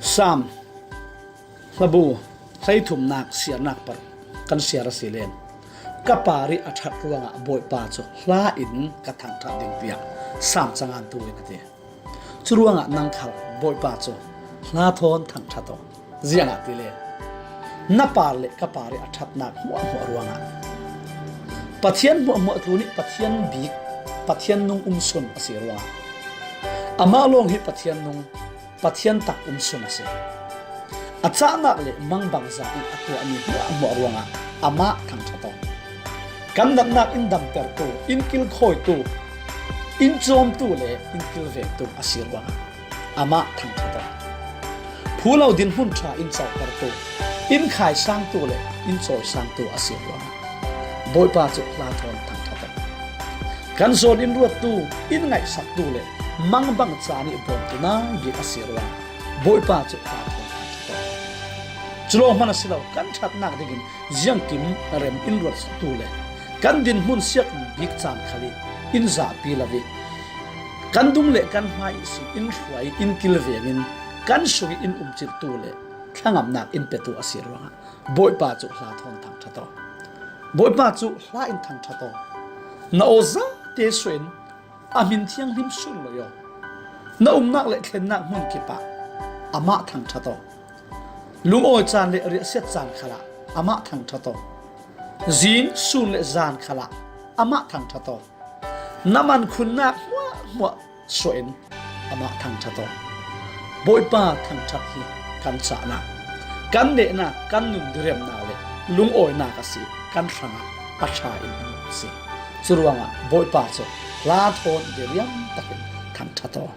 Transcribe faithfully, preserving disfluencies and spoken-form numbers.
Sam hlabu hleithumnak siarnak paruk kan siar a si len, ka parih a ṭhat ruangah Bawipa cu hla in ka thangṭhat ding, tiah Sam cangantu in a ti. Curuangah nang khal Bawipa cu hla thawn thangṭhat aw. Ziangahtile na par le ka parih a ṭhatnak hmuahhmuah ruangah Pathian hmuahhmuah tlun ih Pathian bik, Pathian nung um sun a si ruangah amah lawng hi Pathian nung, Pathian tak um sun a si. A cahnak le mangbangza ih a tuahmi hmuahhmuah ruangah amah thangṭhat aw. Kan natnak in damtertu, in kilkhawitu, in cawmtu le in kilvengtu a si ruangah amah thangṭhat aw. Phu lo dinhmun ṭha in cotertu, in khaisangtu le in cawisangtu a si ruangah Bawipa cu hla thawn thangṭhat aw. Kan zawn in ruattu, in ngaihsaktu le mangbang caan ih bawmtu nai bik a si ruangah Bawipa cu hla thawn thangṭhat aw. Cu lawng hman a si lo, kan ṭhatnak dingin ziangkim rem in ruatsaktu le kan dinhmun siak bik caan khal ih in zahpi lo ih kan dum le kan hmai ihsin in hruai in kilvengin kan sungih in umciltu le thlangamnak in petu a si ruangah Bawipa cu hla thawn thangṭhat aw. Bawipa cu hla in thangṭhat aw. Na aw zate suah in a hmin thianghlim sun lo aw. Na umnak le thlennak hmun kipah amah thangṭhat aw. Lungawi caan le riahsiat caan khalah amah thangṭhat aw. Zing, sun le zan khalah amah thangṭhat aw. Na mankhunnak hmuahhmuah suah in amah thangṭhat aw. Bawipa thangṭhat hi kan cahnak, kan nehnak, kan nun diremnak le lungawinak a si, kan hrangah a ṭha in a um a si. Curuangah Bawipa cu hla thawn diriam takin thangṭhat aw.